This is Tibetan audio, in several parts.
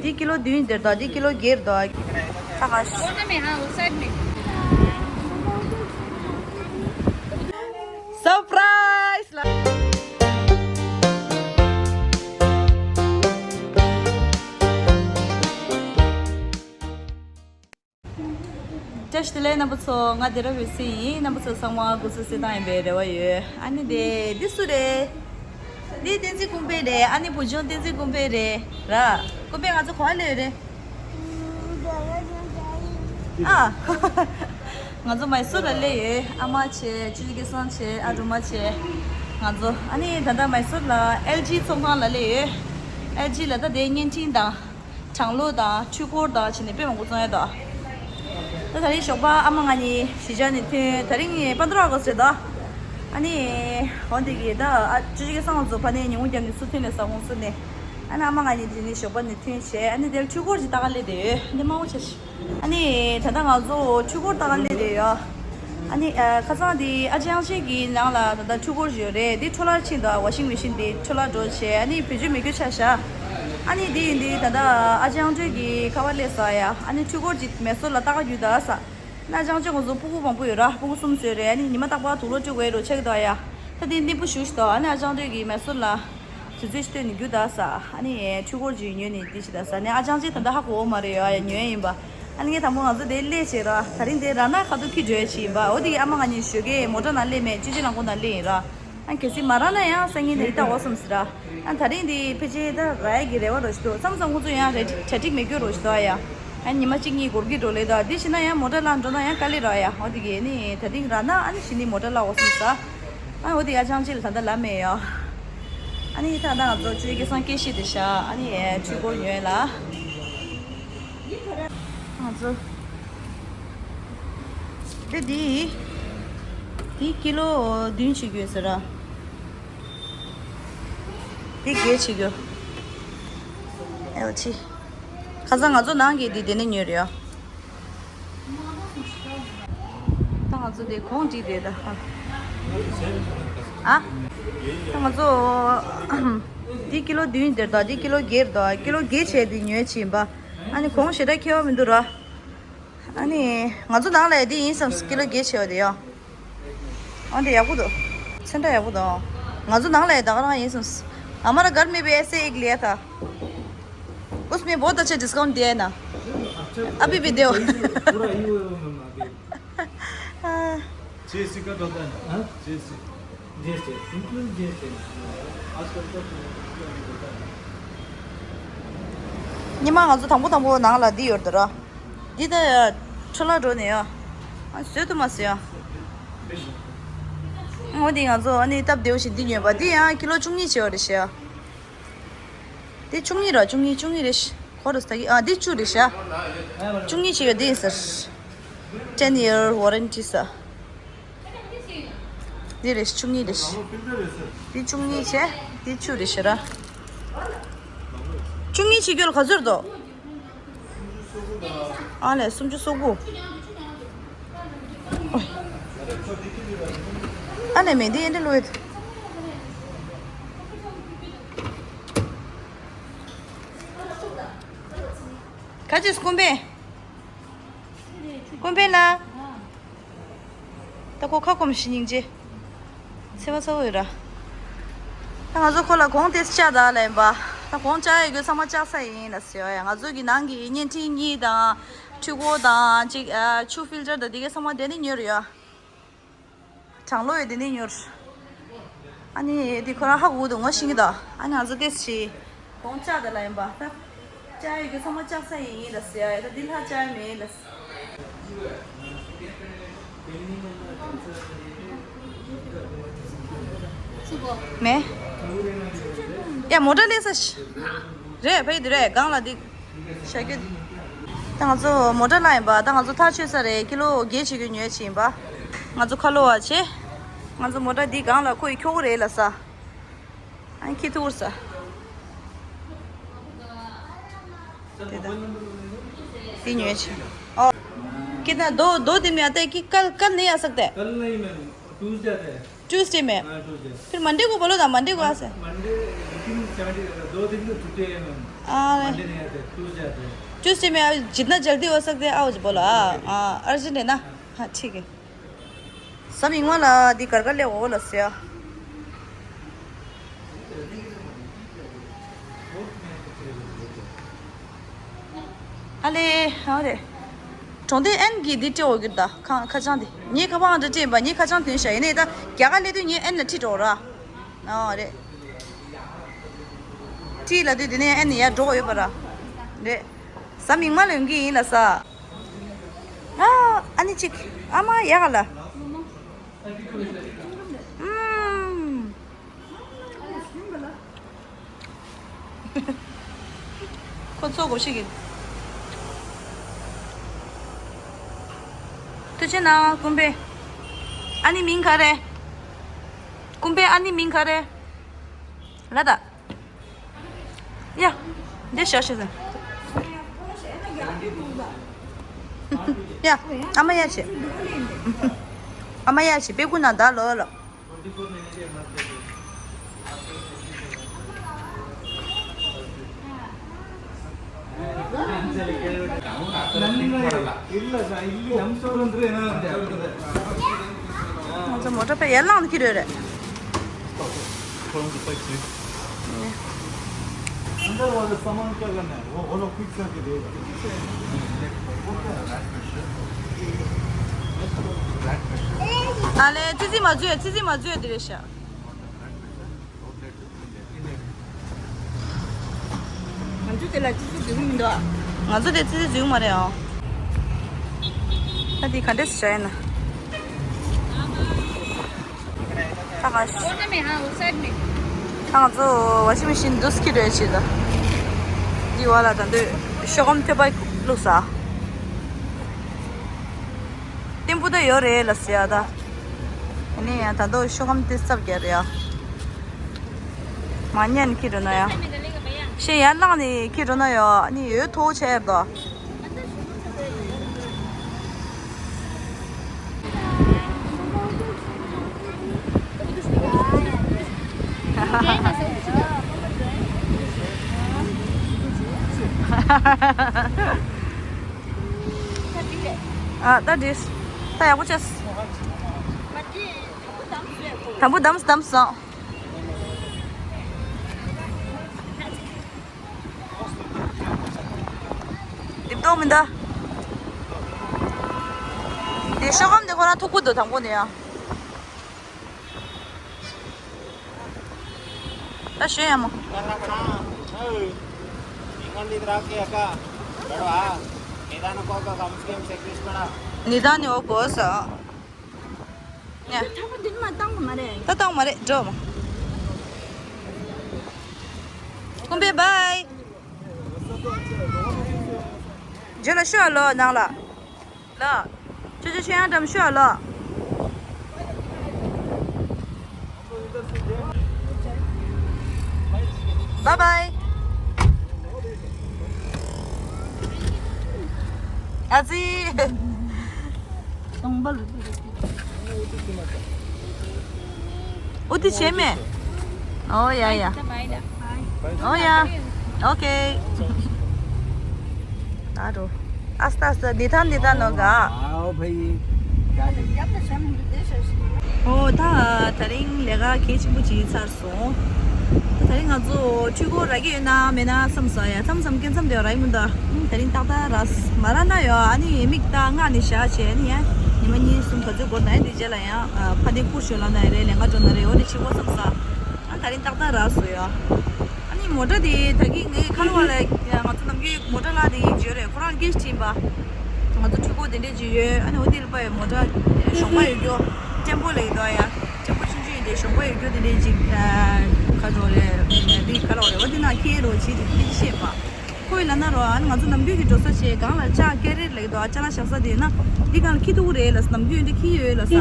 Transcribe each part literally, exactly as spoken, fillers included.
འདི་ཀི་ལོ་བདུན་དེར་དང་འདི་ཀི་ལོ་བརྒྱད་དང་། ཧ་ག་ཤ། ཧ་ཧ་སར་པ་རའི་སི་ལ། བཀྲ་ཤིས་བདེ་ལེགས་རྣམ་པ་ཚོ། ང་སྡེ་ར་བའི་སི་ཡིན། རྣམ་པ་ཚོ་ཚང་མ་སྐུ་གཟུགས་གསལ་ཐང་ཡིན་པའི་རེ་བ་ཡོད། ཨ་ནི་དེ་འདི་སུ་རེད། འདི་བསྟན་འཛིན་ཀུན་ཕན་རེད། ཨ་ནི་བུ་ཆུང་བསྟན་འཛིན་ཀུན་ཕན་རེད་ར། ཀུན་ཕན་ང་ཚོ་ག་པར་སླེབས་ཡོད་རེད། ཨ། ང་ཚོ་མའི་སོར་ལ་སླེབས་ཡོད། ཨ་མ་བྱས། ཆུ་བཞི་སྐལ་བཟང་བྱས། ཨ་སྒྲོལ་མ་བྱས། ང་ཚོ་ཨ་ནི་ད་ལྟ་མའི་སོར་ལ་ཨེལ་ཇི་ཚོང་ཁང་ལ་སླེབས་ཡོད། ཨེལ་ཇི་ལ་ད་དེ་བརྙན་འཕྲིན་དང་། གྲང་གློག་དང་འཕྲུལ་འཁོར་དང་བྱས་ནས་དཔེ་མང་པོ་བཙོང་ཡ་དང་། ད་ད་རེས་ཞོགས་པ་ཨ་མ་ང་གཉིས་གཞིས་ཆགས་ནས་ཐོན། ད་རིང་པན་དྲ་ཨོ་གྷ་སི་རེད་ད། ཨ་ནི་འོ་འདི་གི་ད་ཨ་ཅོ་ཅོ་གི་སང་ཚོ་ཕ་ནས་ཉིན་གུང་རྒྱབ་ནས་ཚུར་ཐོན་ནས་ས་ཁོངས་ཚུར་ནས། ཨ་ནི་ཨ་མ་ང་གཉིས་དེ་ནས་ཞོགས་པ་ནས་ཐོན་བྱས། ཨ་ནི་དེར་འཕྲུལ་འཁོར་ཅིག་ལྟ་ག་སླེབས་བསྡད་ཡོད། འདི་མང་པོ་ཆེ་ཤི། ཨ་ནི་ད་ལྟ་ང་ཚོ་འཕྲུལ་འཁོར་ལྟ་ག་སླེབས་བསྡད་ཡོད། ཨ་ནི་ཨ་ཁ་སང་དེ་ཨ་ཅག་ཅེ་གི་ནང་ལ་ད་ལྟ་འཕྲུལ་འཁོར་ཞིག་ཡོད་རེད། དེ་འཕྲོ་བརླག་ཕྱིན་འདུག་ཨ་ཝ་ཤིང་མེ་ཤིན་དེ་འཕྲོ་བརླག་འགྲོ་བྱས། ཨ་ནི་བེད་སྤྱོད་མི་དགོས་ཆགས་ཤག་ཨ་ནི་དེ་ཡིན་དུས་ད་ལྟ་ཨ་ཅག་ཅེ་གི་ཁ་པར་སླེབས་ས་ཡ། ཨ་ནི་འཕྲུལ་འཁོར་ཅིག་མེ་སོར་ལ་ལྟ་ག་རྒྱུགས་ད་ས། ཨ་ཅག་ཅེ་ང་ཚོ་སྤུ་གུ་མང་པོ་ཡོད་ར། སྤུ་གུ་གསུམ་ཚོ་ཡོད་རེད། ཨ་ནི་ཉི་མ་རྟག་པར་དུག་ལོག་སྤྲོད་དགོས་རེད་ཆགས་ཀྱི་འདུག་ཡ། ད་དེ་གནས་སྤོ་ཞུ་ཞིག་འདུག་ཨ་ནི་ཨ་ཅག་ཅེ་གི་མེ་སོར་ལ་དུས་ཚོད་ཅིག་བཏོན་ནས་རྒྱུགས་ད་ས། ཨ་ནི་འཕྲུལ་འཁོར་ཅིག་ཉོས་ནས་དེ་ཅིག་ད་ས། ཨ་ནི་ཨ་ཅག་ཅེ་ད་ལྟ་ཧ་གོ་བ་མ་རེད་ཡ། ཡ་ཉོས་ཡིན་པ། ཨ་ནི་ངས་དང་པོ་ང་ཚོ་དེ་སླེབས་བྱས་ར། ད་རིང་དེ་ར་ན་ཁ་ཐུག་ཁྱི་འགྲོ་ཡ་ཅིག་ཡིན་པ། འོ་དེ་གི་ཨ་མ་ང་གཉིས་ཞོགས་ཀས་མོ་ཊ་ནང་སླེབས་མེད། ཅོ་ཅོ་རླངས་འཁོར་ནང་སླེབས་ཡིན་ར། ཨ་གལ་སྲིད་མ་རག་ན་ཡང་སང་ཉིན་ནས་ཡིད་ད་འོ་བསམ་སི་ར། ཨ་ད་རིང་འདི་ཕལ་ཆེར་ད་རག་ཡ་གི་རེ་བ་རོ་ཞིག་འདུག་མཚམས་མཚམས་ཁོ་ཚོ་ཡང་རེ་གྲ་སྒྲིག་མེད་རྒྱུ་རོ་ཞིག་འདུག་ཨ་ཡ། ཨ་ཉི་མ་གཅིག་གཉིས་འགོར་གི་འགྲོ་ལེ་ད། འདི་བྱས་ན་ཡང་མོ་ཊ་ལ་འགྲོ་ན་ཡང་དཀའ་ལས་ར་ཡ། འོ་དེ་གི་ནི་ད་རིང་རག་ན་ཨ་ནི་གཞི་ནས་མོ་ཊ་ལ་འོ་བསམ་སི། ཨ་འོ་དེ་ཨ་ཅག་ཅེ་ལ་ད་ལྟ་ལབ་མེད་ཡ། ཨ་ནི་ད་ལྟ་ང་ཚོ་ཅོ་ཅོ་གི་སང་སྐད་བཤད་དེ་ཤ། ཨ་ནི་འཕྲུལ་འཁོར་ཉོས་ལ། ང་ཚོ། དེ་འདི། འདི་ཀི་ལོ་བདུན་བྱེད་རྒྱུ་ཟེར་ར། འདི་བརྒྱད་བྱེད་རྒྱུ། ཨེལ་ཅི། ཁ་སང་ང་ཚོ་ནང་གི་འདི་དེ་ནས་ཉོས་རེད་ཡ། ད་ང་ཚོ་འདི་གོང་བསྒྲིགས་རེད་ད། ཨ། ད་ང་ཚོ། འདི་ཀི་ལོ་བདུན་དེར་ད། འདི་ཀི་ལོ་བརྒྱད་ད། ཀི་ལོ་བརྒྱད་བྱས་འདི་ཉོས་བྱིན་པ། ཨ་ནི་གོང་ཞེ་དྲག་ཁེ་བ་མི་འདུག་ར། ཨ་ནི་ང་ཚོ་ནང་ལ་ཡ་འདི་ཡིན་བསམ། ཀི་ལོ་བརྒྱད་བྱས་པ་དེ་ཡ། ཨ་འདི་ཡག་པོ་འདུག་ཚོན་ཁྲ་ཡག་པོ་འདུག་ང་ཚོ་ནང་ལ་ཡ་ད་ག་རང་ཡིན་བསམ། हमारा घर में भी ऐसे एक लिया था। उसमें बहुत अच्छा डिस्काउंट दिया है ना। अभी भी दो। पूरा ईओ है मैम अभी। हाँ। जीएसटी कट होता है ना? हाँ? जीएसटी। GST, include GST. आजकल तो होता है। ཉི་མ་ང་ཚོ་དང་པོ་དང་པོ་ནང་ལ་འདི་ཡོད་དོ་ར། འདི་ད་འཕྲོ་བརླག་འགྲོ་ནས་ཡ། ཨ་བཟོས་ཐུབ་མ་སོང་ཡ། འོ་འདི་ང་ཚོ་ཨ་ནི་སྟབས་བདེ་བོ་ཞིག་འདི་ཉོས་པ། འདི་ཡང་ཀི་ལོ་བཅུ་གཉིས་བྱས་པ་རེད་ཤག་འདི་བཅུ་གཉིས་ར། བཅུ་གཉིས། བཅུ་གཉིས་རེད་ཤག་གོ་རུ་སྟ་གི། ཨ་འདི་བཅུ་རེད་ཤག་བཅུ་གཉིས་བྱས་ཡོད། འདི་ཡིན་ཟེར། ten year warranty ཟེར། འདི་རེད། བཅུ་གཉིས་རེད། འདི་བཅུ་གཉིས་བྱས། འདི་བཅུ་རེད་ཤག་ར། བཅུ་གཉིས་བྱེད་རྒྱུ་ལ་ག་ཚོད་འདུག་ཨ་ལས་སུམ་ཅུ་སོ་དགུ། ཨ་ལས་མེད་འདི་ཨེ་འདྲ་ལོས། ག་ཅིས་ཀུན་ཕན། ཀུན་ཕན་ལ། ད་ཁོ་ཁ་སྐོམ་ཞིག་སྙིང་རྗེ། ཚེ་བ་ཚ་བོ་ཡོད་ར། ད་ང་ཚོ་ཁོ་ལ་གོང་དེ་བཅག་ད་ལ་ཡིན་པ། ད་གོང་བཅག་ཡོད་རྒྱུ་ཚང་མ་བཅག་ས་ཡིན་ལ་ཟེར་ཡ། ང་ཚོ་གི་ནང་གི་བརྙན་འཕྲིན་གཉིས་དང་། འཕྲུལ་འཁོར་དང་ཅིག་ཨ་ཆུ་ཕིལ་ཊར་དང་དེ་གའི་ཚང་མ་དེ་ནས་ཉོས་རེད་ཡ། གྲང་གློག་ཡོད་དེ་ནས་ཉོས། ཨ་ནི་དེ་ཁོ་རང་ཧ་གོ་འདུག་ངོ་ཤེས་ཀྱི་འདུག་ཨ་ནི་ང་ཚོ་ཏེས་ཤི་གོང་བཅག་ད་ལ་ཡིན་པ། ད་བཅག་ཡོད་རྒྱུ་ཚང་མ་བཅག་ས་ཡིན་ཡིན་ལ་ཟེར་ཡ། ད་འདི་ལྷག་བཅག་ཡ་མེད་ལ་ཟེར། མེད། ཡ་མོ་ཊ་ལས་ས་ཤི་རེད། ཕ་ཡི་དེ་རེད། སྒང་ལ་འདི། ཤ་ཀྱུ། ད་ང་ཚོ་མོ་ཊ་ལ་ཡིན་པ། ད་ང་ཚོ་ཐག་ཆོད་ས་རེད། ཀི་ལོ་བརྒྱད་བྱེད་རྒྱུ་ཉོས་བྱས་ཡིན་པ། ང་ཚོ་ཁ་ལོ་བ་བྱས། ང་ཚོ་མོ་ཊ་འདི་སྒང་ལ་ཁོ་ཡི་འཁྱོག་གི་རེད་ལ་ས། ཨ་ཁྱི་ཐུར་ས། དེ་ད། འདི་ཉོས་བྱས། ཨོ། कितना दो दो दिन में आता है कि कल कल नहीं आ सकता है? कल नहीं मैम, ट्यूसडे आता है। ट्यूसडे में? हाँ, ट्यूसडे। फिर मंडे को बोलो ना, मंडे को आ सकते हैं। मंडे बुकिंग सेवेंटी, दो दिन तो छुट्टी है मैम। हाँ। मंडे नहीं आते, ट्यूसडे आते हैं। ट्यूसडे में आओ, जितना जल्दी हो सकते हैं आओ, बोलो। हाँ, हाँ, अर्जेंट है ना। हाँ, ठीक है। ཟ་མིག་དམར་ལ་འདི་གར་གར་ལས་འོ་ལ་ཟེར། ཨ་ལེ། ཨ་རེ། གྲོང་སྡེ་ཨེན་གྱིས་འདི་སྤྲད་འོ་གྱུར་ད། ཁ་ཁ་བྱང་འདི་ངའི་ཁ་པར་ཨང་འདྲ་སྤྲད་པ། ངའི་ཁ་བྱང་དོན་ཤ་ཡིན་ནའི་ད་རྒྱ་གར་སླེབས་དུས་ངའི་ཨེན་ལ་ཁྲིད་འགྲོ་ར། ཨ་རེད། ཁྲིད་ལ་དུས་དེ་ནས་ཨེན་ཡར་འགྲོ་གི་ཡོད་པ་ར། རེད། ཟ་མིག་དམར་ལ་ཡོང་གི་ཡིན་ལ་ཟ། ཨ། ཨ་ནི་གཅིག་ཨ་མ་ཡག་ག་ལ། ཨུམ། ཁོ་ཚོ་གོ་ཤིག་གི། ཐུགས་རྗེ་གནང་། ཀུམ་པེ། ཨ་ནི་མིང་ག་རེ། ཀུམ་པེ་ཨ་ནི་མིང་ག་རེ། ལ་ད། ཡ། འདི་ཞག་ཤེས་ཟེར། ཡ། ཨ་མ་ཡ་བྱེད། ཨ་མ་ཡ་བྱེད། དཔེ་ཁུ་ན་ད་ལོ་ལོ། ང་ཚོ་མོ་ཊ་པས་ཡར་ལངས་ཀྱི་རེད་རེད། अंदर वाले सामान क्या करना है? वो, वो लोग फिक्स करके दे। ཨ་ལེ། ཙི་ཙི་མ་འཛུལ། ཙི་ཙི་མ་འཛུལ། འདི་རེད་ཤག་ང་ཚོ་དེ་ལ་ཙི་ཙི་འཛུལ་མི་འདུག་ང་ཚོ་དེ་ཙི་ཙི་འཛུལ་མ་རེད་ཨང་། ད་འདི་ག་འདྲས་བྱ་ཡིན་ན། ད་ག་ད་ང་ཚོ་ཝ་ཤིང་མེ་ཤིན་འདུག་སྐྱིད་རེད་བྱེད་ད། འདི་བ་ལ་ད་འདོད་ཤོག་སྒམ་ཐོད་པ་བླུགས་ས། ཏིམ་པུ་ད་ཡོད་རེད་ལ་ཟེར་ཡ་ད། ཨ་ནི་ཡང་ད་དུང་ཤོག་སྒམ་དེ་སྲབ་རྒྱག་རེད་ཡ། མ་ཉན་ཁྱི་འགྲོ་ན་ཡ། ཤེས་ཡར་ལངས་ནས་ཁྱི་འགྲོ་ན་ཡ། ཨ་ནི་ཡོད་ཐོག་ཆེ་ར་དོ། ཨ་ད་འགྲིག་ད་ཡག་པོ་བྱས། དང་པོ་བདམས་བདམས་སོང་། འདི་ཏོག་མི་འདའ། འདི་ཤོག་སྒམ་འདི་ཁོ་རང་མཐུག་པོ་འདུག་དང་པོ་ནས་ཡང་། ད་ཞོན་ཡ་མོ། निदान को कम से कम सैंतीस पड़ा। निदान हो गो सा। ད་བཏང་མ་རེད། འགྲོ་མོ། ཀུམ་པེ་བྷའི། ཇོ་ལ་ཤོག་ལོ་ནང་ལ། ལ། ཅོ་ཅོ་ཆོས་དབྱངས་འགྲམ་ཤོག་ལོ། བྷའི་བྷའི། ཨ་ཙི། འོ་དེ་བྱས་མེད། ཨོ་ཡ་ཡ། ཨོ་ཡ། ཨོ་ཀེ། ད་འགྲོ། ཨ་སྟ་ཨ་སྟ་འདི་ཐང་འདི་ཐང་ནོ་ག་ཨའོ་ཕ་ཡི། ཨོ་ད་ད་རིང་ལས་ཀ་གལ་ཆེན་པོ་ཅིག་ཚར་སོང་། ད་ད་རིང་ང་ཚོ་འཕྲུལ་འཁོར་རག་གི་ཡོད་ན་མེད་ན་བསམ་སོང་ཡ། མཚམས་མཚམས་སྐད་མཚམས་དེ་རག་གི་མི་འདུག་ད་རིང་ཏག་ཏག་རག་མ་རག་ན་ཡོད། ཨ་ནི་མིག་ཏག་ངག་ནས་བཞག་བྱས་ཨ་ནི་ཡ་ཉི་མ་གཉིས་གསུམ་ག་ཚོད་འགོར་ན་ཡ་འདི་རྗེས་ལ་ཡང་ཕ་དེ་ཁུར་ཞོན་ལ་ན་ཡ་རེད། ལས་ཀ་འགྲོ་ན་རེད། འོ་དེ་བྱེད་དགོས་བསམ་ས། ཨ་ད་རིང་ཏག་ཏག་རག་སོང་ཡ། ཨ་ནི་མོ་ཊ་དེ་ད་གིན་ངའི་ཁ་ལོ་བ་ལ་ང་ཚོ་ནམ་རྒྱུན་མོ་ཊ་ལ་དེ་ཡིན་བརྗོད་རེད། ཁོ་རང་སྐད་ཆ་དྲིས་པ། ང་ཚོ་འཕྲུལ་འཁོར་དེ་འདྲས་ཅིག་ཡོད། ཨ་ནི་འོ་དེ་ལ་པའི་མོ་ཊ་གཞོང་པ་ཡོད་རྒྱུ་ཊེམ་པོ་ལ་ཡོད་དོ་ཡ། ཊེམ་པོ་ཆུང་ཆུང་ཡིན་དེ་གཞོང་པ་ཡོད་རྒྱུ་དེ་འདྲས་ཅིག་ཁ་འགྲོ་རེད། འདི་ཁ་ལོ་རེད། འོ་དེ་ན་ཁྱེད་རོ་བྱེད་དེ་ཁྱེད་ཤེས་པ། ཁོས་ལབ་ན་རོ། ཨ་ནི་ང་ཚོ་ནམ་རྒྱུན་གྱི་འགྲོ་ས་བྱས་སྒང་ལ་ལྕགས་ཀེ་རེ་ལ་ཡོད་དོ། ཨ་ཅ་ལག་བཞག་ས་དེ་ན་འདི་སྒང་ལ་འཁྱེར་ཐུབ་ཀྱི་རེད་ལ། ནམ་རྒྱུན་འདི་འཁྱེར་ཡོད་ལ་ས།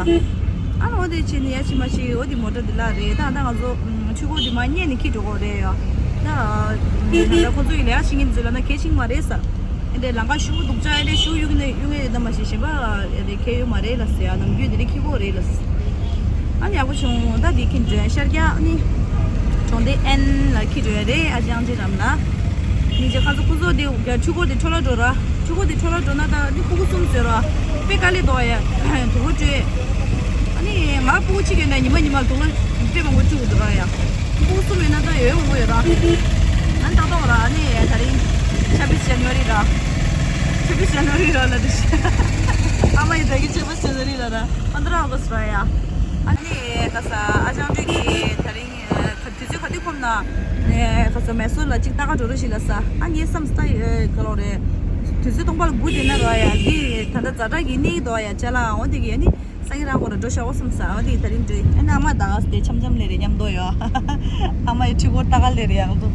ཨ་ནི་འོ་དེ་བྱས་ནས་ཡ་ཕྱི་མ་ཕྱི་འོ་དེ་མོ་ཊ་དེ་ལ་རེད། ད་ད་ང་ཚོ་ཆུ་ཁོག་དེ་མ་རྙེད་ནས་འཁྱེར་འགྲོ་གོ་རེད་ཡ། ད་ད་ཁོ་ཚོ་ཡི་ལས་ཀ་བྱེད་མཁན་ཚོས་ལབ་ན་གལ་ཆེན་མ་རེད་ས། འདི་ལམ་ཁ་ཞུ་གུ་སྡུག་ཅག་ཨེ་རེད། ཞུ་གཡུག་ནས་གཡུག་ངེས་ཡོད་ད་མ་ཤེས་གཞན་པ་ཨེ་རེད་ཁྱེར་ཡོད་མ་རེད་ལ་ཟེར་ཡ། ནམ་རྒྱུན་དེ་རིགས་འཁྱེར་གོ་རེད་ལ་ཟེར། ཨ་ནི་ཡག་པོ་བྱུང་། ད་དེ་ཁྱེར་འདྲ་ཤར་རྒྱག་ཨ་ནི། གྲོང་སྡེ་ཨེན་ལ་འཁྱེར་འགྲོ་ཡ་རེད། ཨ་ཅེ་ཨང་ཅེ་རམ་ན། ཉིན་རྗེས་ཁ་སང་ཁོ་ཚོ་དེ་འཕྲུལ་འཁོར་དེ་འཕྲོ་བརླག་འགྲོ་ར། འཕྲུལ་འཁོར་དེ་འཕྲོ་བརླག་འགྲོ་ན་ད་ནི་ཕྲུ་གུ་གསུམ་ཟེར་ར། དཔེ་དཀའ་ལས་འདུག་ཡ། དུ་བ་སྤྲོད། ཨ་ནི་ང་ཕྲུ་གུ་གཅིག་ཡོད་ན་ཉི་མ་ཉི་མ་དུ་བ་དཔེ་མང་པོ་སྤྲོད་དགོས་འདུག་ར་ཡ། ཕྲུ་གུ་གསུམ་ཡོད་ན་ད་ཡོད་མང་པོ་ཡོད་ར། ཨ་ནི་ཏག་ཏག་ར། ཨ་ནི་ད་རིང་ཆབ་བིས་ཇན་ཝ་རི་ར། ཆབ་བིས་ཇན་ཝ་རི་ར་ལ་དེ་ཤ། ཨ་མ་ཡི་ད་གི་ཆབ་བིས་ཇན་ཝ་རི་ལ་ར། པན་དྲ་ཨོ་གྷ་སི་ར་ཡ། ཨ་ནི་ད་ས་ཨ་ཅེ་ཨང་ཅེ་གི་ད་རིང་དུས་ཚོད་ག་དུས་ཁོམ་ན། ཁ་སང་མེ་སོར་ལ་གཅིག་ལྟ་ག་འགྲོ་རོགས་ཞིག་ལ་ས། ཨ་ངའི་བསམ་སྟ་ག་ལོག་རེད། དུས་ཚོད་སྟོང་པ་ལ་དགུ་དེ་ན་རོ་ཡ། འདི་ད་ལྟ་ཛ་དྲག་གི་གནས་ཀྱི་འདུག་ཡ། ཅ་ལག་འོ་དེ་གི་ཨ་ནི་སང་ཉིན་རང་གོ་ར་འགྲོ་ཤག་འོ་བསམ་ས། འོ་དེ་གི་ད་རིང་འགྲོ་ཡ། ཨ་ནི་ཨ་མ་ད་ག་སྟེ་འཆམ་འཆམ་ལས་རེད་མཉམ་དུ་ཡོ། ཨ་མ་ཡི་འཕྲུལ་འཁོར་ལྟ་ག་ལས་རེད་ཡག་འདུག་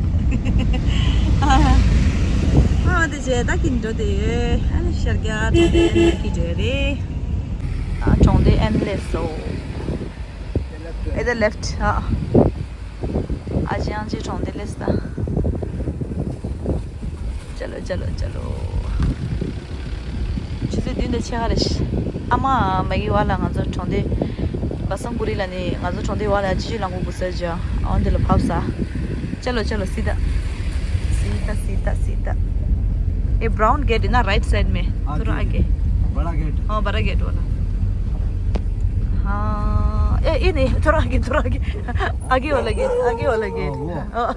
ཨ་དེ་རྗེས་ད་གིན་འགྲོ་དེ་ཡོད། ཨ་ནི་ཤར་རྒྱག་གྲོང་སྡེ་ཨན་ལ་འཁྱེར་འགྲོ་རེད། ཨ་གྲོང་སྡེ་ཨན་ལ་སོ། At the left. ཨ། ཨ་ཅེ་ཨང་ཅེ་གྲོང་སྡེ་ལས་ད། ཅ་ལོ་ཅ་ལོ་ཅ་ལོ། ཆུ་ཚོད་བདུན་དང་ཕྱེད་ཀ་རེད། ཨ་མ་མ་གི་བ་ལ་ང་ཚོ་གྲོང་སྡེ། བ་སང་ཀུ་རི་ལ་ནི་ང་ཚོ་གྲོང་སྡེ་བ་ལ་ཅི་ཅི་ལང་གུ་གུ་ཟེར་ཅོ། ཨོ་འདི་ལ་བབས་ས། ཅ་ལོ་ཅ་ལོ་སི་ད། སི་ད་སི་ད་སི་ད། ये ब्राउन गेट है ना, राइट साइड में। हाँ, थोड़ा जी। आगे। बड़ा गेट। हाँ, बड़ा गेट वाला। हाँ, ए, ये नहीं, थोड़ा आगे, थोड़ा आगे। आगे वाला गेट, आगे वाला गेट। हाँ, वो। हाँ,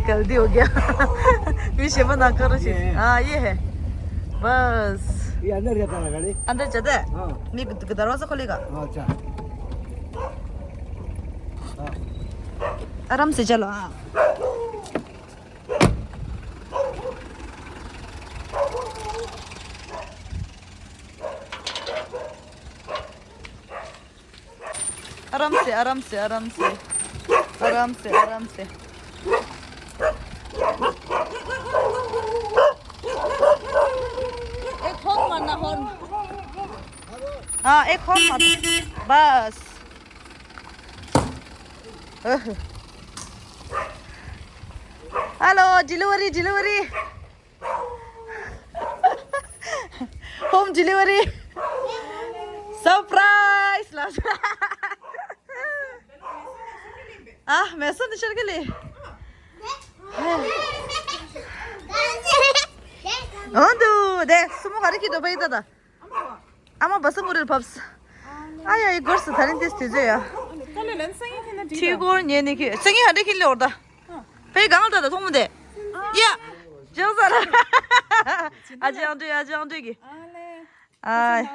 गलती हो गया। ये शेफा ना करो, ये है। हाँ, ये है। बस। ये अंदर जाता है गाड़ी? अंदर जाता है? हाँ। नहीं, दरवाजा खोलेगा। हाँ, अच्छा। हाँ। आराम से चलो, हाँ। आराम से, आराम से, आराम से। आराम से, आराम से। एक हॉर्न मारना, हॉर्न। हाँ, एक हॉर्न मार। बस। Hello, delivery, delivery. Home delivery. Surprise. ཨ་མེ་སོན་ནི་ཤར་གི་ལི། འོ་འདུག་དེ་སུ་མོ་ག་རེ་ཁྱེར་འགྲོ་བ་ཡིན་ད་ད། ཨ་མ་བ་སང་ཀུ་རི་ལ་བབས། ཨ་ཡ་ཡི་སྒོར་སུ་ད་རིང་དེ་དུས་ཚོད་ཡ། འཕྲུལ་འཁོར་ཉན་ནི་ཁྱེར་སང་ཉིན་ཧ་འདྲ་ཁྱེར་ལེ་འོར་ད། ཕའི་གང་ལྟ་ད་ཐོང་མོ་དེ། ཡ། ཇོ་ས་ར། ཨ་ཅེ་ཨང་ཏུའི་ཨ་ཅེ་ཨང་ཏུའི་གི། ཨ།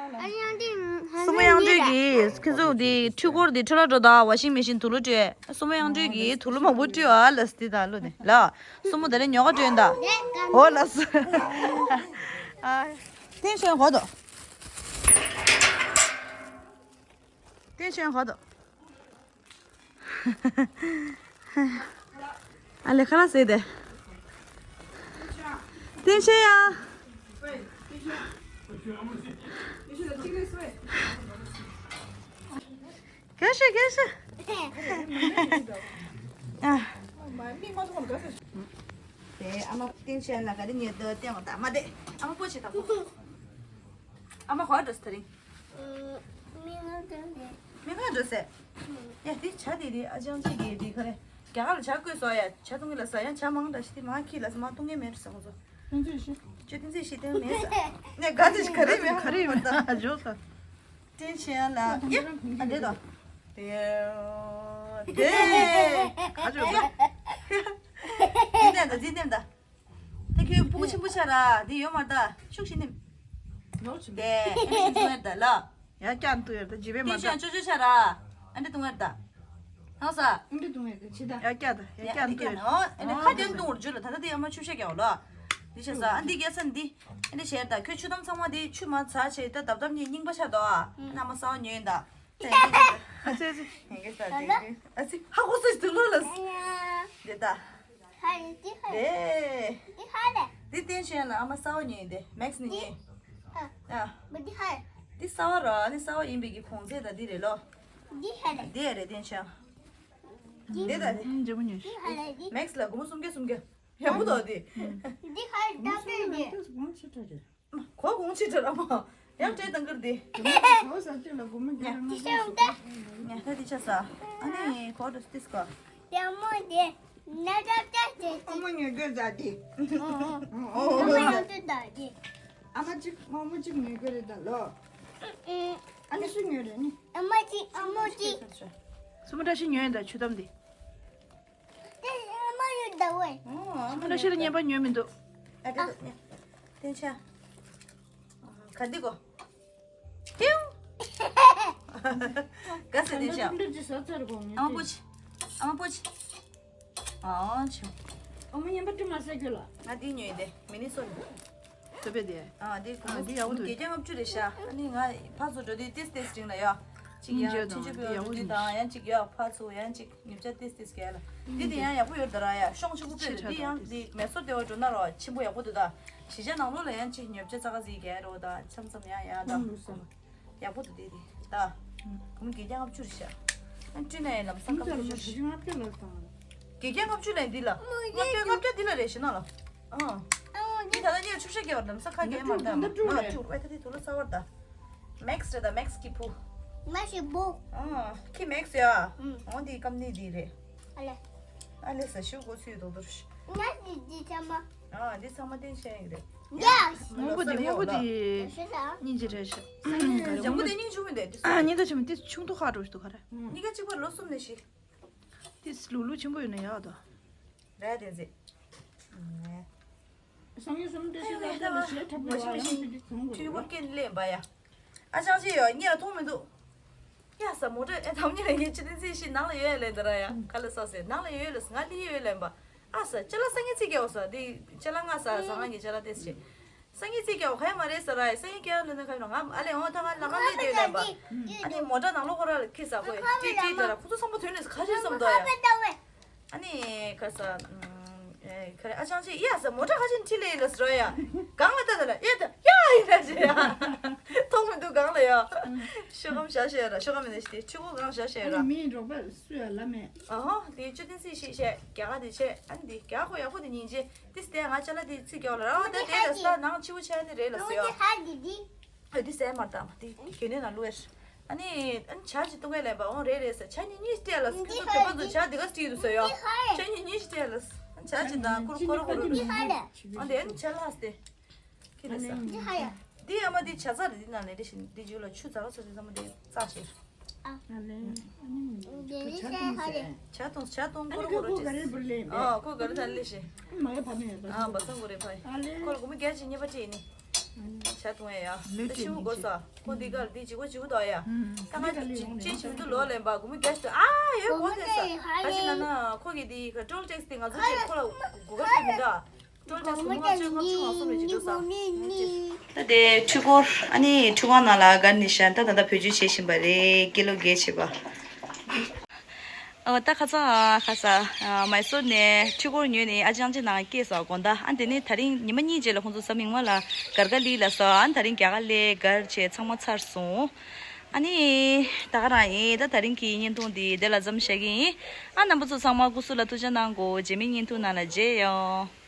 སུ་མོ་ཡང་ཏུའི་གི་ཁྱེད་ཚོ་དེ་འཕྲུལ་འཁོར་དེ་འཕྲོ་བརླག་འགྲོ་ད་ཝ་ཤིང་མེ་ཤིན་དུག་ལོག་སྤྲད། སུ་མོ་ཡང་ཏུའི་གི་དུག་ལོག་མང་པོ་སྤྲད་ཨ་ལ་སི་དེ་ད་ལོ་ནི་ལ། སུ་མོ་དེ་ལས་ཉོ་ག་སྤྲད་ད། འོ་ལ་སི། ཨ། ཏེན་ཤན་གོ་དོ། ཏེན་ཤན་གོ་དོ། ཨ་ལེ་ཁ་ལག་ཟས་ཏེ། ཏེན་ཤན་ཡ། གལ་ཤེ་གལ་ཤེ། ཨ། དེ་ཨ་མ་ཏེན་ཤན་ལ་ག་རེ་ཉེ་དུ་ཏེན་བ་ད་མ་དེ་ཨ་མ་པོ་ཆེ་ད་པོ། ཨ་མ་ཧོ་ཏོས་ད་རིང་། མི་ང་འགྲོ་ཟེར། ཡ་དེ་ཇ་དེ་རེད་ཨ་ཅང་ཅིག་གི་དེ་ག་རེ། རྒྱ་གར་ལ་ཇ་བསྐོལ་སོང་ཡ་ཇ་བཏུང་གི་ལ་ཟ་ཡ་ཇ་མང་འདྲ་ཞིག་དེ་མ་ཁྱི་ལ་ཟ་མ་བཏུང་ངེས་མེད་ཟེར་ཁོང་ཚོ། ཁྱོད་ཚོས་ཤི། ཁྱོད་ཚོས་ཤི་དེ་མེད་ཟེར། ནས་ག་ཚོད་ཤི་ག་རེ་མེད་ག་རེ་མེད་ད་ཇོ་ས། ཏེན་ཤན་ལ་ཡ་ཨ་འདྲེ་དང་། དེ་དེ་ག་ཚོད་ཡོད་ག་ཛི་ནེམ་ད་ཛི་ནེམ་ད། ད་ཁྱོད་སྤུ་གུ་ཆེན་པོ་ཆགས་ར། འདི་ཡོད་མ་རེད་ད། ཤུགས་ཤིག་ནི། ནོར་ཆེན་པོ། དེ་ཤུགས་ཤིག་ནི་ད་ལ། ཡ་ཀྱང་འདུག་ཡོད་ད་ཇི་བས་མ་དེ་ཤུགས་ད། ཅོ་ཅོ་ཆགས་ར། ཨ་འདི་བཏུང་ཡ་རེད་ད། ཧང་ས། ཨ་འདི་བཏུང་ཡ་གི་ཆི་ད། ཡ་ཀྱ་ད་ཡ་ཡ་ཀྱ་འདི་འདུག་ཀྱ་ཡོད། ནོ་ཨ་འདི་ཁ་ཏོན་བཏུང་རུ་འཇུ་ལ་ད་ད་དེ་ཡ་མ་ཆུ་ཤ་རྒྱག་ལ། འདི་ཤ་ས་ཨ་འདི་རྒྱ་ས་འདི། ཨ་འདི་བྱས་ད་ཁྱོད་ཆུ་དམ་ཚང་མ་དེ་ཆུ་མ་ཚ་བྱས་ད་དབ་དབ་ནི་རྙིང་པ་ཆགས་འདུག་ཨ། ཨ་ན་མ་ས་བ་ཉོས་ཡིན་ད། ཨ་ཙི་ཨ་ཙི། ཨ་ཙི་ཧ་གོ་སོང་དུ་ལོ་ལ། འདི་ད། ཧ་ལེ་འདི་ཧ་ལེ། དེ། འདི་ཧ་ལེ། འདི་ཏེན་ཤན་ལ་ཨ་མ་གསར་པ་ཉོས་ཡིན་ཏེ་མེག་སི་ནས་ཉོས། ཨ། ཨ། འདི་ཧ་ལེ། འདི་གསར་པ་ར་ཨ་ནི་གསར་པ་ཡིན་པའི་གི་གོང་ཚད་ད་འདི་རེད་ལོ། འདི་ཧ་ལེ། འདི་ཧ་རེད་ཏེན་ཤན། འདི་ད་འདི། ཨུམ་འཇམ་པོ་ཉོས། འདི་ཧ་ལེ་འདི། མེག་སི་ལ་སྒོར་མོ་སུམ་བརྒྱ་སུམ་བརྒྱ། ཡག་པོ་འདུག་འདི། འདི་ཧ་ལེ་ད་ཏོན་འདི། གོ་གོང་ཆེ་དྲག་ར་མ། ཡང་སྤྲད་དང་ཀིར་དེ། གོ་ས་ཅི་ལ་གོ་མི་འདི་ཤོང་ད། ཉ་ཁ་དེ་ཆ་ས། ཨ་ནི་གོ་དུ་སྟིས་གོ། ལྟད་མོ་དེ་ནག་ཏག་ཏག་དེ། ཨ་མ་ཉོ་རྒྱུ་ད་དེ། ཨོ། ཨ་མ་ཉོ་རྒྱུ་ད་དེ། ཨ་མ་གཅིག་མ་མོ་གཅིག་ཉོ་རྒྱུ་རེད་ད་ལོ། ཨ་ནི་སུ་ཉོས་རེད་ནི། ཨ་མ་གཅིག་ཨ་མོ་གཅིག་སུ་མོ་བཀྲ་ཤིས་ཉོས་ཡིན་ད་ཆུ་དམ་དེ། དེ་ཨ་མ་ཡོད་ད་ཝེ། ཨོ། ཨ་མ་བཀྲ་ཤིས་ལ་བརྙན་པར་ཉོས་མི་འདུག་ཨ་དེ་ཉོས། བསྟན་ཆ། ག་འདི་གོ། ཏིང་། ག་ཟེར་དེ་ཤ། ཨ་མ་པོ་ཆི། ཨ་མ་པོ་ཆི། ཨ་ཆུ། ཨ་མ་ཉན་པ་ཏི་མ་ཟ་རྒྱུ་ལ། ང་འདི་ཉོས་ཏེ་མི་ནི་སོ་ནི། ཐོབ་པས་དེ། ཨ་འདི་ཨ་འདི་ཡག་པོ་འདུག་བརྒྱད་བརྒྱ་ལྔ་བཅུ་རེད་ཤག་ཨ་ནི་ང་ཕར་ཚུར་འགྲོ་དུས་ཏིས་ཏིས་རིང་ལ་ཡ། གཅིག་ཡ་སྙིང་རྗེ་ཆུ་ཆུ་དང་པོ་འདི་ཡག་པོ་འདུག་དང་ཡང་གཅིག་ཡ་ཕར་ཚུར་ཡང་གཅིག་ཉོ་ཆ་ཏིས་ཏིས་གས་ལ། འདི་དེ་ཡང་ཡག་པོ་ཡོད་ད་ར་ཡ་ཤོང་ཆུ་བུ་པེ་རེད་འདི་ཡང་འདི་མེ་སོར་དེ་བ་འགྲོ་ན་རོ་ཆེན་པོ་ཡག་པོ་འདུག་ད། གཞིས་ཆགས་ནང་ལོགས་ལ་ཡང་གཅིག་ཉོ་ཆ་ཙག་ག་ཟིག་གས་རོ་ད་མཚམས་མཚམས་ཡང་ཡང་ད། ཡག་པོ་འདུག་དེ་དེ་ད། གུང་བརྒྱད་བརྒྱ་ལྔ་བཅུ་རེད་ཤག་ཨ་བཀྲིས་ན་ཡང་ལམ་སང་སྐམ་པོ་ཞུ་ཞུ། བརྒྱད་བརྒྱ་ལྔ་བཅུ་ལན་འདི་ལ། ལྔ་བརྒྱ་ལྔ་བརྒྱ་འདི་ལ་རེད་ཤི་ན་ལ། ཨ། འདི་ད་ལྟ་ཉེར་ཆུ་ཤ་རྒྱལ་བར་ལམ་ས་ཁ་རྒྱལ་མར་ད་ང་ད་ད་ད་ད་ད་ད་ད་ད་ད་ད་ད་ད་ད་ད་ད་མེག་སི་རེད་ད་མེག་སི་ཀི་པུ། མ་ཤི་བོ། ཨ་ཁི་མེག་སི་ཡ། ཨང་འདི་སྐམ་ནི་འདི་རེད། ཨ་ལེ། ཨ་ལེ་ས་ཤུ་གོ་ཚུལ་དོ་དོར་ཤི། ང་འདི་འདི་ཚང་མ། ཨ་འདི་ཚང་མ་བསྟན་བྱས་ཡིན་རེད། ཡ། སྔོན་པོ་དེ་སྔོན་པོ་དེ་ཤི་ས། སྙིང་རྗེ་རེད་ཤག་ལྗང་གུ་དེ་སྙིང་ཆུང་མི་འདུག་དེ་ཨ་ཉི་ཟླ་ཆུང་མི་དེ་ཆུང་དུ་ཧ་འགྲོ་ཞིག་འདུག་ག་རེ། གཉིས་ཀ་གཅིག་པ་ལོ་གསུམ་ནས་ཤི། དེ་ལུག་ལུག་ཆེན་པོ་ཡོད་ན་ཡག་དོ། རེད་དེ་ཟེ། སང་ཉིན་གསུམ་དེ་ཤི་ལ་དེ་ལ་ཤི་ཐབས་མ་ཤི་མི་ཤི་ཐུང་གོ་ཡང་ཤི་དེ་ཚང་གོ། ཆུ་བུར་སྐད་ལེན་པ་ཡ། ཨ་ཅང་ཅི་ཡོད་ཉེ་ལ་མཐོང་མི་འདུག་ཡ་ས་མོ་ཏྲ་ཨེ་དམ་ཉེ་ལ་ངས་ཅི་དེ་ཚེ་ཤི་ནང་ལ་ཡོད་ལེན་དེ་ར་ཡ་ག་ལ་ས་སེ་ནང་ལ་ཡོད་ལ་ང་ལི་ཡོད་ལེན་པ། ཨ་ས་ཅ་ལ་སང་ཉིན་ཚེ་སྐྱེ་བ་ས་དེ་ཅ་ལ་ང་ས་ས་ང་གི་ཅ་ལ་དེ་སེ། སང་ཉིན་རྩིས་རྒྱག་ག་ཡ་མ་རེད་ཟེར་ར་ཡ། སང་ཉིན་རྒྱག་ལོས་ན་ག་ཡོད་ང་ཨ་ལེ་འོ་ད་ང་ལ་ང་ལས་དེ་ལན་པ། ཨ་ནི་མོ་ཊ་ནང་ལོགས་ཁོ་ར་ལ་ཁི་ས་ཁོས་ཏི་ཏི་ད་ར་ཁོ་ཚོ་བསམ་པ་དོན་ནས་ཁ་ཤས་བསམ་དོ་ཡ། ཨ་ནི་ཁ་ས་ཁ་རེ་ཨ་ཅང་ཅི་ཡ་ས་མོ་ཊ་ཁ་ཅིན་ཁྲི་ལེ་ལ་ཟེར་ཡ། གང་ལ་ལྟ་ད་ལ་ཡ་ད་ཡ་ཡི་ལ་ཟེར་ཡ། མཐོང་མི་འདུག་གང་ལ་ཡ། ཤོ་གམ་བཞག་ཤེས་ཡ་ར་ཤོ་གམ་མི་ནས་ཤི་ཏེ་ཆུ་ཁོ་གང་བཞག་ཤེས་ཡ་ར། ཨ་ནི་མི་རོགས་པ་སུ་ཡ་ལ་མེད། ཨ་ཧོ་དེ་ཅུ་ཏི་སི་ཤི་ཤེས་རྒྱ་ག་དེ་ཆེ་ཨ་ནི་དེ་རྒྱ་ག་ཁོ་ཡག་པོ་དེ་སྙིང་རྗེ། ཏིས་དེ་ང་ཅ་ལག་དེ་ཚིག་རྒྱག་ལ་ར་ཨོ་དེ་དེ་ལ་ས་ནང་ཆི་བོ་ཆ་ནི་རེད་ལ་སོ་ཡ། ཨ་དེ་སའི་མར་དང་དེ་གྱོད་ནི་ན་ལུ་ཨེར། ཨ་ནི་ཨ་ནི་ཇ་ཅི་བཏུང་གས་ལེན་པ་འོང་རེད་རེད་ས་ཇ་ནི་གཉིས་སྤྲད་ལ་སྐུ་ཚོ་བོད་པ་ཚོ་ཇ་དེ་ག་སྤྲད་འདུག་སོ་ཡ། ཇ་ནི་གཉིས་སྤྲད་ལ་ཇ་ཅི་དང་ཀུར་ཀོ་རོ་ཀོ་རོ་འདུག་ཨ་དེ་ཨ་ནི་ཇ་ལགས་ཏེ། ཁྱེད་ལ་ས། འདི་ཨ་མ་འདི་ཇ་ཚ་རེད་འདི་ནང་ནས་འདི་བཞིན་འདི་རྒྱུ་ལ་ཆུ་ཚ་ཚ་ཚ་ཚ་མ་འདི་རྩ་ཆེ། ཨ་ལེ། ཨ་ནི་འདི་ནི་ས་ཧ་རེད། ཇ་དང་ཇ་དང་ཨ་ཀོ་རོ་ནི་ཀོ་ཀོ་ག་རེ་བུར་ལེ་ཨ་ཀོ་ག་རེ་ད་ལེ་ཤེ། མ་ག་ཕ་མེ་ཡོད་པ། ཨ་བ་ས་གོ་རེ་ཕ་ཡི། ཨ་ལེ། ཁོ་ལ་སྒོར་མོ་བརྒྱ་ཅིག་རྙེད་པ་ཅིག་ནི། ཇ་དང་ཨེ་ཡ། ལུས་ད་ཤི་བོ་གོ་ས། ཁོ་འདི་གར་འདི་ཇི་གོ་ཇི་གོ་དོ་ཡ། ད་ང་ཅི་ཅི་ཞིམ་དུ་ལོ་ལེན་པ་སྒོར་མོ་བརྒྱ་ཅིག་ཨ་ཡོད་གོ་ཐེ་ས། ཨ་ཅི་ན་ན་ཁོ་གི་འདི་ཀ་ཊོལ་ཊེག་སི་དེ་ང་ཚོ་ཅིག་ཁོ་ལ་གོ་ག་ཕེབས་མི་འདུག་ཨ། ད་དེ་འཕྲུལ་འཁོར་ཨ་ནི་འཕྲུལ་ཁང་ནང་ལ་སྒར་ནི་ཤན་ད་ད་ལྟ་བེད་སྤྱོད་བྱེད་བཞིན་པ་རེད། ཀི་ལོ་བརྒྱད་བྱེད་པ། ཨོ་ད་ཁ་སང་ཁ་ས་མའི་སོར་ནས་འཕྲུལ་འཁོར་ཉོས་ནས་ཨ་ཅང་ཅི་ནང་སྐྱེས་སོ་དགོང་དག་ཨ་དེ་ནས་ད་རིང་ཉི་མ་གཉིས་རྗེས་ལ་ཁོང་ཚོ་ས་མིག་དམར་ལ་སྒར་ག་ལི་ལ་སོ་ཨ་ད་རིང་རྒྱ་གར་ལས་སྒར་བྱས་ཚང་མ་ཚར་སོང་། ཨ་ནི་ད་ག་རང་ཡིན་ད་ད་རིང་གི་བརྙན་ཐུང་འདི་དེ་ལ་མཚམས་བཞག་གི་ཡིན། ཨ་རྣམ་པ་ཚོ་ཚང་མ་སྐུ་གཟུགས་ལ་ཐུགས་ཅག་གནང་གོ་རྗེས་མའི་བརྙན་ཐུང་ནང་ལ་མཇལ་ཡོང་།